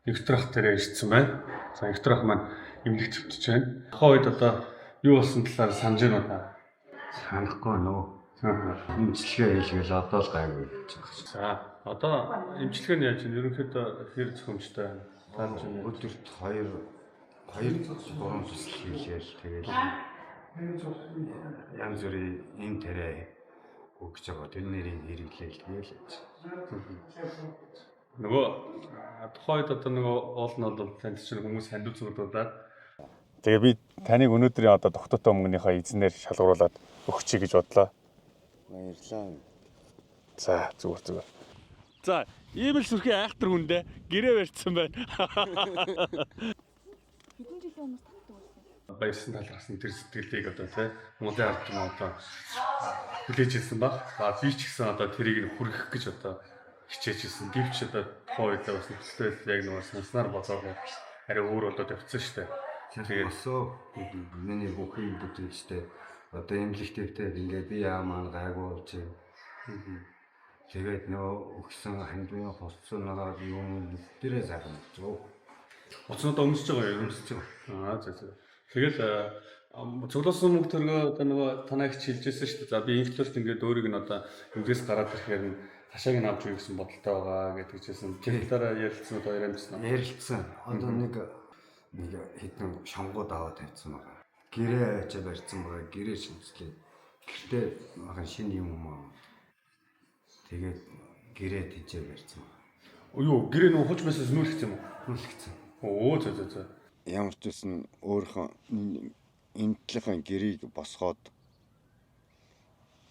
Виктор ах дээр ирсэн байна. За, Виктор ах маань эмнэлэг төвтөж байна. Тухайн үед одоо юу болсон талаар санаж байна уу та? Санахгүй нөө. Эмчилгээ хийлгээл одоо л гайгүй гэж байгаа шин. За, одоо эмчилгээ нь яаж байна? Ерөнхийдөө хэр зохимжтой байна? Таалж байна. Өдөрт 2 2 3 зүсэл хийлгээл тэгэл янз бүрийн эм тариа өгч байгаа. Тэр нэрийг хэрэглээл тэгэл байж. Нөгөө тухайн үед одоо нөгөө уул нь бол танд чинь хүмүүс хандив зүгдүүлээд. Тэгээ би таныг өнөөдрийн одоо тогтоотой мөнгөнийхөө эзнээр шалгаруулад өгчий гэж бодлоо. Баярлалаа. За, зүгээр зүгээр. За, ийм л сүрхий айхтар хүндээ гэрээ барьсан байна. Хэдэн жилийн өмнө татдаг болсон. Баярсан талархсан тэр сэтгэлийг одоо тий Монголын ард түмэн одоо хүлээж ирсэн баг. А би ч гэсэн одоо тэрийг нь хүргэх гэж одоо хичээж ирсэн. Гэвч одоо тухайн үед бас нөхцөл байдал яг нөгөө санснаар бодоагүй арай өөр болоод явцсан шүү дээ. Тэгээд өсөө миний бүх юм бүтээлчтэй одоо эмнэлэг дэвтэр ингээ би яа маань гайгүй болж байна. Тэгээд нөгөө өгсөн хандвын хувцсанараа юм дээрээ сайхан зү. Уцнуудаа өмсөж байгаа юм, өмсөж байгаа. Аа, за за. Тэгэл цуглуулсан мөнгө төргөө одоо нөгөө танаа их хилжсэн шүү дээ. За, би инфлюрт ингээд өөрийг нь одоо эмнэлгээс гараад ирэхээр нь хашааг нь авч өгье гэсэн бодолтой байгаа гэдэг чийсэн. Тэр талаараа ярилцсан одоо яриамжсан. Ярилцсан. Одоо нэг нэг хэдэн шонгууд аваад тавьсан байгаа. Гэрээ ачаа барьсан байгаа. Гэрээ шинжлээ. Гэртээ махан шинэ юм юм аа. Тэгээд гэрээ тийчээ барьсан байгаа. Юу, гэрээ нөгөө хууч байсан нүлэгцсэн юм уу? Нүлэгцэн. Оо, за за за. Ямар ч байсан өөрийнхөө энэ талынхаа гэрийг босгоод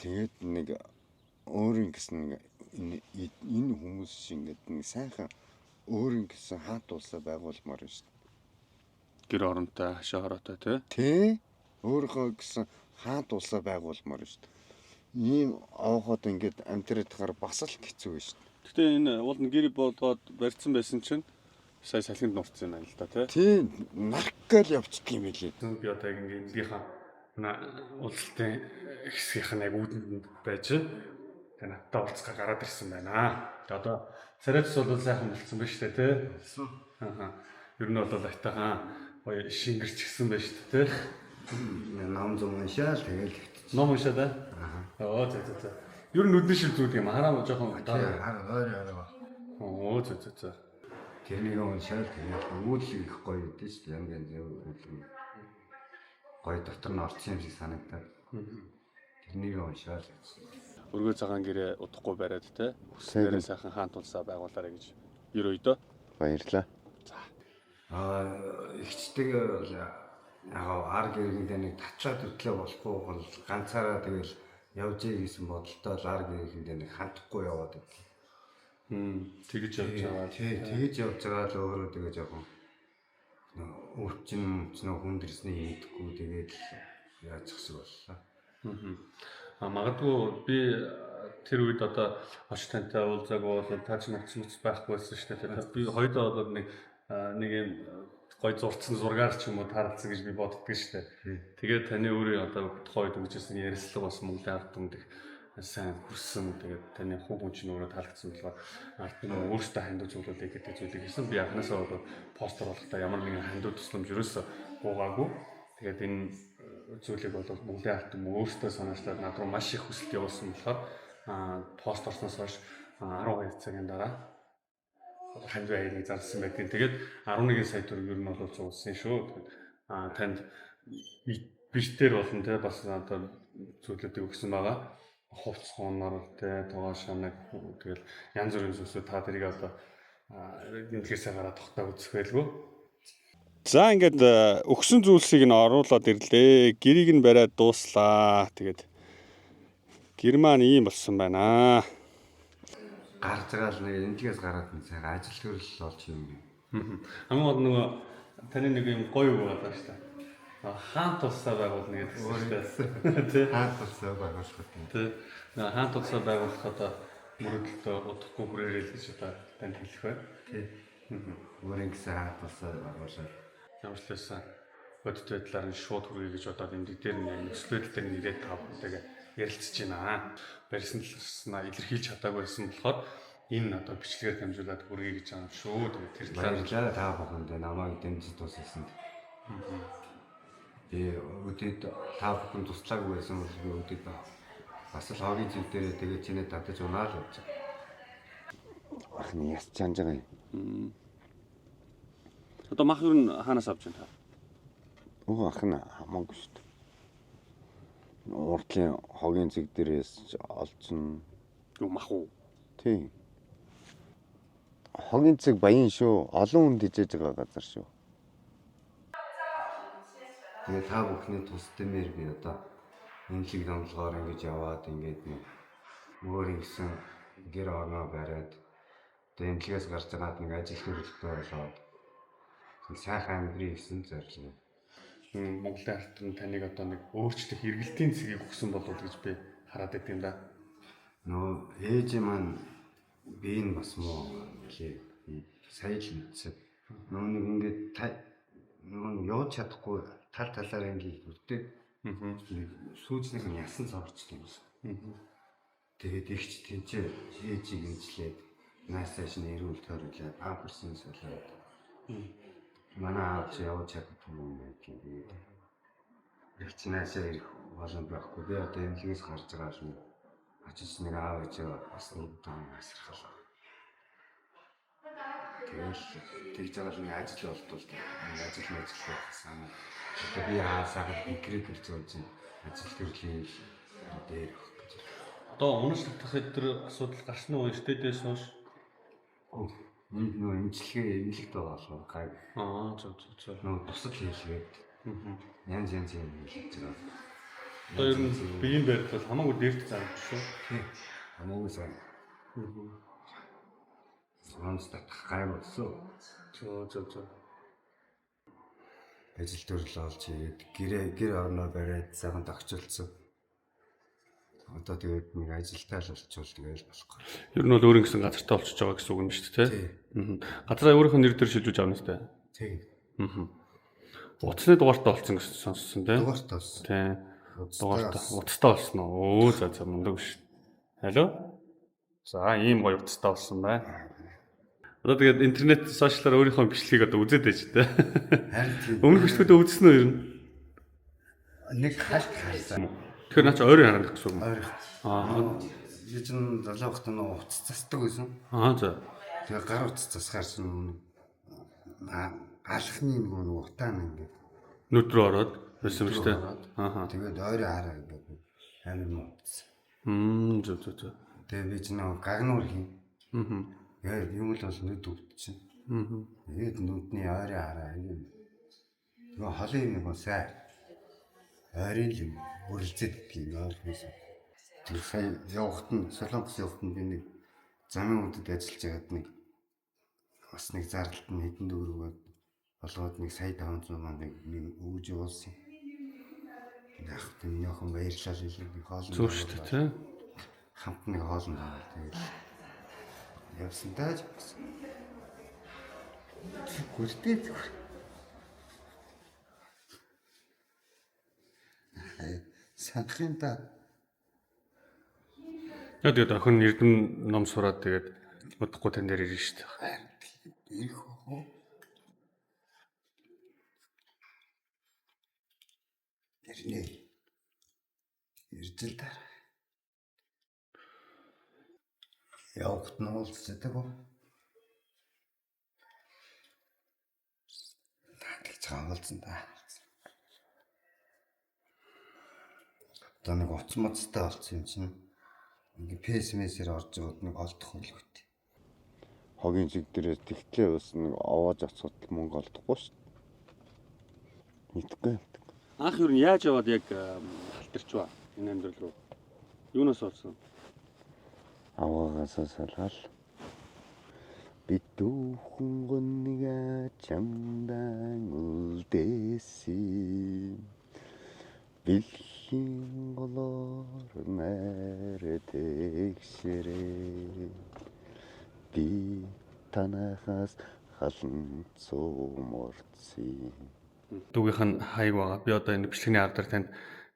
тэгээд нэг өөрийн гэсэн нэг энэ хүмүүс шиг ингээд нэг сайхан өөрийн гэсэн хаант улсаа байгуулмаар байна шүү дээ. Гэр оронтой, хашаа хороотой тий. Тэ? Өөрийнхөө гэсэн хаант улсаа байгуулмаар байна шүү дээ. Ийм авахад ингээд амьдраад тахаар бас л хэцүү байна шүү дээ. Гэтэ энэ уул нь гэр болгоод барьсан байсан чинь сая салхинд нурцсан юм байна л да тий. Тий, нарк гээл явчихдаг юм билий. Би одоо яг ингээд эмнэлгийнхаа уулзалтын хэсгийнх нь яг үүдэнд нь байж тэгээ надтай уулзахаа гараад ирсэн байна. Тэгээ одоо царайц бол сайхан болцсон байна шүү дээ тий. Аа. Ер нь бол айтайхан гоё шингэрч гисэн байна шүү дээ тий. Ном зам уншаал тэгэл хэвтчих. Ном уншаад аа. Оо, за за за. Ер нь нүдний шив зүүд юм хараа жоохон. Хараа ойр хараа. Оо, за за за. Тэрнийг уншаал тэгэл өгүүлэг их гоё өгдөө шүү дээ. Янз янзын өгүүлэг. Гоё дотор нь орсон юм шиг санагдаад. Тэрнийг уншаал. Өргөө цагаан гэрээ удахгүй бариад те. Хүснээрээ сайхан хаант улсаа байгуулаарай гэж ерөөйдөө. Баярлалаа. Аа, ихчтэйгээ бол яг ар гэргэндээ нэг татлаад үтлээ болохгүй бол ганцаараа тэгэл явж ий гэсэн бодолтой л ар гэргэндээ нэг хандахгүй яваад байв. Тэгж явж байгаа. Тий, тэгж явж байгаа л өөрөө тэгээ жоохон өвчин өвчин хүндэрсний хийдэггүй тэгээд л яачих шиг боллоо. А магадгүй би тэр үед одоо очиж тантай уулзаагүй бол та ч нууц нууц байхгүй байсан шүү дээ. Би хоёулаа бол нэг нэг юм гой зурцсан зургаар ч юм уу таарлцсан гэж би боддог шүү дээ. Тэгээд таны өөрийн одоо тухайн үед өгчээсэн ярилцлага бас Монголын ард түмэнд их сайн хүрсэн. Тэгээд таны хувь хүн чинь өөрөө таалагдсан болохоор ард түмэн өөрсдөө хандив зүйлүүдийг гэдэг зүйлийг хийсэн. Би анхнаасаа бол постэр болохдоо ямар нэгэн хандив тусламж ерөөсөө гуйгаагүй. Тэгээд энэ зүйлийг бол Монголын ард түмэн өөрсдөө санаачлаад над руу маш их хүсэлт явуулсан болохоор пост орсноос хойш 12 цагийн дараа хандив аягийг зарласан байдгийг. Тэгээд 11 сая төгрөг ер нь бол зуулсан шүү. Тэгээд танд битэр болон те бас одоо зүйлүүдийг өгсөн байгаа. Хувц хуунаар те тогоо шанаг тэгэл янз бүрийн зүйлсүүд та тэрийг одоо эмнэлгээсээ гараад тогтоо үзэх байлгүй. За, ингээд өгсөн зүйлсийг нь оруулаад ирлээ. Гэрийг нь бариад дууслаа. Тэгээд гэр маань ийм болсон байна. Гарч байгаа л нэг эмнэлгээс гараад нэг сайхан ажил төрөл олж юм. Хамгийн гол нөгөө таны нэг юм гоё үг байгаа шүү дээ. Хаант улсаа байгуулна гэдэг шүү дээ. Тэ. Хаант улсаа байгуулах юм. Тэ. Хаант улсаа байгуулах одоо мөрөдөлтөө удахгүй хүрээрэй л гэж одоо танд хэлэх байна. Тий. Өөрийн гэсэн хаант улсаа байгуулаад Ямар ч байсан бодит байдлаар нь шууд хүргэе гэж бодоод энэ дээр нь яг нөхцөл байдал дээр нь ирээд та бүхэнтэйгээ ярилцж байна. Барьсан талснаа илэрхийлж чадаагүй байсан болохоор Энэ одоо бичлэгээр дамжуулаад хүргэе гэж байгаа юм шүү. Тэгээд тэр талаар Баярлалаа та бүхэндээ намайг дэмжиж тусалсанд. Би өдөрт та бүхэн туслаагүй байсан бол би өдөрт бас л хогийн зев дээрээ тэгээд чинээ татаж унаа л явж байгаа. Ах нь яс чанж байгаа юм. Одоо мах юу н хаанаас авч байна та? Өө ах нь хамаагүй шүү дээ. Урдлын хогийн зэг дээрээс ч олцсон. Юу мах уу? Тийм. Хогийн зэг баян шүү. Олон хүн дижээж байгаа газар шүү. Тэгээд та бүхний тус дэмээр би одоо эмнэлэг дондлогоор ингэж яваад ингээд нэг өөр ингэсэн гэр орноо бариад одоо эмнэлгээс гарч байгаад нэг ажил төрөлтөө болоод нэг сайхан амьдрий гэсэн зорилго. Монголын ард түмэн таныг одоо нэг өөрчлөх эргэлтийн цэгийг өгсөн болов уу гэж би хараад байт юм да. Нөгөө ээж маань би энэ бас муу нэлээ сая л мэдсэн. Нөгөө нэг ингээд нөгөө нэг явж чадахгүй тал талаар ингээд үрдэг. Нэг сүүжнийх нь ясан цоврчтой юм шиг. Тэгээд ихч тэнцээ ээжийг эмчлээд наасааш нь эрүүл тойруулаад памперсын солиод. Манай аав чи явж чаддгүй юм байдгийг тэгээд ихч наасаа ирэх боломж байхгүй. Би одоо эмнэлгээс гарч байгаа юм. Очиж нэг аав ээжээ бас нэг дам асархал. Тэгэл тэгж байгаа л нэг ажил болдвол нэг ажил мажил байх гэсэн. Одоо би хаасаа кредит зөөж ажил төрлийн дээр өгөх гэж. Одоо унаж татах энэ асуудал гарсан уу? Эртээдээс хойш. Энд нөө эмчилгээ эмнэлэгт байгаа болохоор гай Аа зөв зөв зөв. нөө тусал хийлгээд янз янз юм хийлж байгаа. Одоо ер нь биеийн байрлал бол хамаагүй дээрт зарж шүү. Тий. Хамаагүй сайн. Онц татах гай болсон. Зөв зөв зөв. Ажил төрөл олж хийгээд гэрээ гэр орноо бариад сайхан тогтчулсан. Одоо тэгээд нэг ажилтаа л болчвол тэгэл болохгүй. Ер нь бол өөрийн гэсэн газартай болчихж байгаа гэсэн үг юм шүү дээ, Тий. тий? Газараа өөрийнх нь нэр дээр шилжүүлж авна шүү дээ. Тий. Утасны дугаартай болсон гэсэн сонссон тий? Дугаартай болсон. Тий. Утастай Дугаартай. болсон. Утастай болсон уу? Өө за за мундаг биш. Алло? За ийм гоё утастай болсон байна. Одоо тэгээд интернет сошиалаар өөрийнхөө бичлэгийг одоо үзээд байж тээ. Харин тийм. Өмнөх бичлэгүүдээ үзсэн үү ер нь? Нэг халт харсан. Тэгэхээр наа чи ойрын харагдах гэсэн үг юм. Ойрох. Аа. Би чинь залуу байхдаа нөгөө утас засдаг байсан. Аа за. Тэгээ гар утас засахаар чинь алхны нөгөө нэг утаа нь ингээд Нүд рүү ороод байсан юм шүү дээ. Ааха. Тэгээд ойрын хараа ингээд амар муудсан. Зөв зөв зөв. Тэгээ би чинь нөгөө гагнуур хийн. Аа. Тэгээд юм л бол нүд өвдчихэв. Аа. Тэгээд нүдний ойрын хараа юм. Тэгээ холын юм уу сайн. Ойрын л юм үрэлцээд идэх юм ойлгосон. Тэгээ сая явахт нь Солонгос явахт нь би нэг замын үдэд ажиллаж байгаад нэг бас нэг зардалт нь хэдэн төгрөгөөр болгоод нэг сая 500 мянга нэг өгж явуулсан. Яг тийм миний охин баярлалаа л хэлээ. Нэг хоолнд Зөв шүү дээ тий. Хамт нэг хоолнд аваад тэгэл явсан даа ч гэсэн. Зүгээр дээ зүгээр. Санах юм да. Яг тэгээд охин эрдэм ном сураад тэгээд удахгүй тань дээр ирнэ шүү дээ. Ирэх уу? Ирнэ. Ирж л дараа. Явахт нь уулздаг уу? Тэгж уулзсан да. Одоо нэг уц муцтай болсон юм чинь. Ингээ пэсмэсээр орж яваад нэг олдох үлгүйт. Хогийн зэг дээрээс тэгтлээ ус нэг овоож оцоход мөнгө олдохгүй шүү дээ. Мэдгүй юм. Анх юу н яаж яваад яг халтарчваа энэ амьдрал руу? Юунаас болсон? Аваагаасаа салгаал. Битүүхэн гоннига чамдан үлдээсэн. Бэлхийн голоор мэр тэгшэрээ. Би танахаас халан цууморцсон. Дүүгийнх нь хаяг байгаа. Би одоо энэ бичлэгний ардаар танд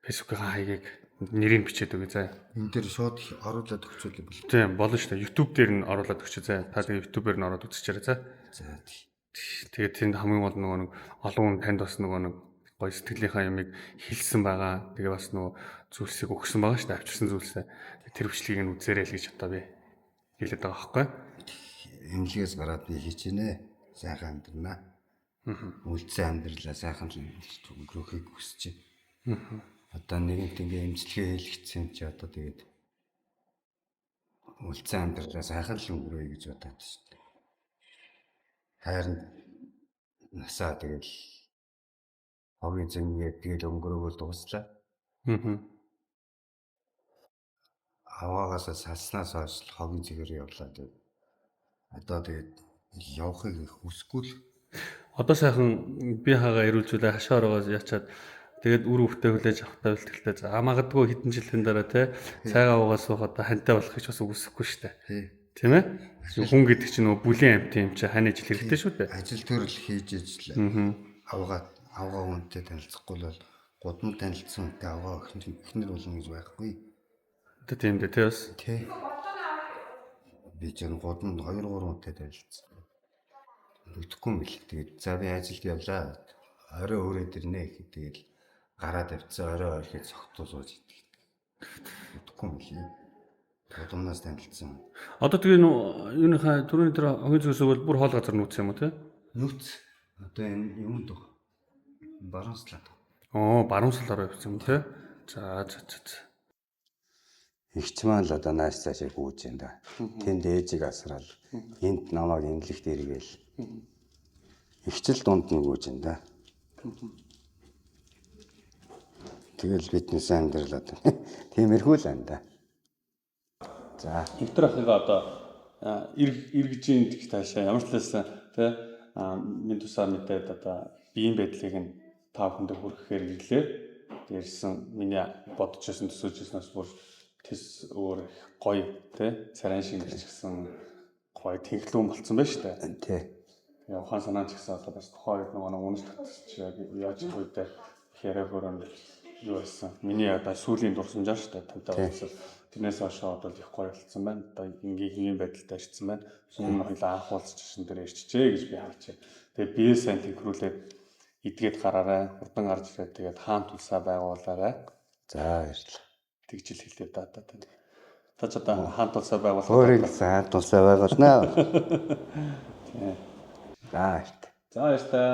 Facebook-ийн хаягийг нэрийг бичээд өгье заа. Энэ дээр шууд оруулаад өгчүүлээ бол. Тийм болно шүү дээ. YouTube дээр нь оруулаад өгч заа. Та тэгээ YouTube-ээр нь ороод үзчихээрэй заа. За тий. Тэгээд тэнд хамгийн гол нөгөө нэг олон хүн танд бас нөгөө нэг гоё сэтгэлийнхаа юмыг хэлсэн байгаа. Тэгээ бас нөгөө зүйлсийг өгсөн байгаа шүү дээ. Авчирсан зүйлсээ. Тэр бичлэгийг нь үзээрэй л гэж одоо би хэлээд байгаа байхгүй. Эмнэлгээс гараад би хичээнэ. Сайхан амьдрнаа. Үлдсэн амьдралаа сайхан л амьдарч өнгөрөөхийг хүсэж байна. Одоо нэгэнт ингээ эмчилгээ хийлгэсэн юм чи одоо тэгээд үлдсэн амьдралаа сайхан л өнгөрөөе гэж бодоод шүү дээ. Хайр насаа тэгэл хогийн зэнгээ тэгэл өнгөрөөгөл дуслаа. Аа. Аваагаас салснаас хойш л хогийн зэгээр явлаа тэгээд одоо тэгээд явахыг их хүсэхгүй л. Одоо сайхан би хагаа ирүүлжүүлээ хашаа ороогоос ячаад тэгээд үр хөвгтөө хүлээж авахтаа бэлтгэлтэй. За магадгүй хэдэн жилийн дараа те сайгаа уугаа суух одоо хантай болох гэж бас үгүйсэхгүй шүү дээ. Тий. Тийм ээ? Хүн гэдэг чинь нөгөө бүлийн амьтан юм чи хань ажил хэрэгтэй шүү дээ. Ажил төрөл хийж ижил авгаа авгаа хүнтэй танилцахгүй бол гудам танилцсан хүнтэй авгаа эхнэр болно гэж байхгүй. Одоо тийм дээ тий бас. Тий. Би ч гудамд 2 3 хүнтэй танилцсан. Өгдөхгүй юм бэл. Тэгээд за би ажилд явлаа. Орой өрөөд ирнэ гэхэд тэгэл гараад авцсан орой орхид цогтуу сууж идэх. Өгдөхгүй юм бэл. Гудамнаас танилцсан. Одоо тэгээ нөө юуныхаа түрүүний тэр хогийн зүгээс бол бүр хоол газар нүүцсэн юм уу те? Нүц одоо энэ юмд баг. Баруун салаад. Оо, баруун салаар явсан юм те? За за за за. Игч маань л одоо нааш цаашаа гүйж юм да. Тэнд ээжийг асраал. Энд намайг эмнэлэгт эргээл. Игч л дунд нь гүйж юм да. Тэгэл бидний сайн амьдрал одоо тиймэрхүү л байна да. За Виктор ахыгаа одоо эргэж гэх таашаа ямар ч талаас те минь тусаа мэдээд одоо биеийн байдлыг нь та бүхэндээ хүргэхээр ирлээ. Дээрсэн миний бодож байсан төсөөж байснаас бүр тэс өөр их гоё те царайн шингэрч гисэн гоё тэнхлүүн болцсон байна шүү дээ. тий. Тэгээ ухаан санаа ч гэсэн одоо бас тухайн үед нөгөө нэг үнэс татчих яг яаж үедээ их яриа хөрөнд юу байсан. Миний одоо сүүлийн дурсамжаар шүү дээ тантай уулзсан. Тэрнээс хойш одоо их гоё болцсон байна. Одоо энгийн хэвийн байдалтай ирсэн байна. Өмнө нь хоёлаа анх уулзч ирсэн дээр ирчихээ гэж би харж байна. Тэгээ бие сайн тэнхрүүлээд эдгээд гараарай. Хурдан гарч ирээд тэгээд хаан тулсаа байгуулаарай. За баярлалаа. Тэгж л хэлээ да одоо танд. Та ч одоо хаан тулсаа байгуулах. Өөрийг сайн тусаа байгуулнаа. За баярлалаа. За баяртай.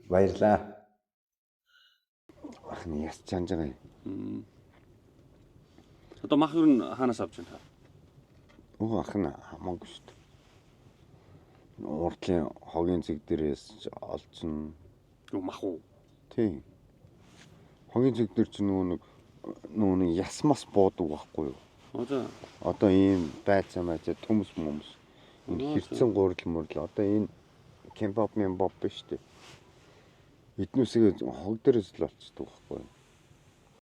Баярлалаа. Ах нь яс чанж байгаа юм. Одоо мах юу н хаанаас авч байна та? Өө ах нь хамаагүй шүү дээ. Урдлын хогийн зэг дээрээс ч олцсон. Юу мах уу? Тийм. Хогийн зэг дээр чи нөгөө нэг яс мас буудаг байхгүй юу? Одоо Одоо ийм байцаа майцаа төмс мөмс. Энэ хэрцэн гурил мөрл одоо энэ кембаб мембаб биш үү? Эднүсийг хог дээрээс л олцдог байхгүй юу?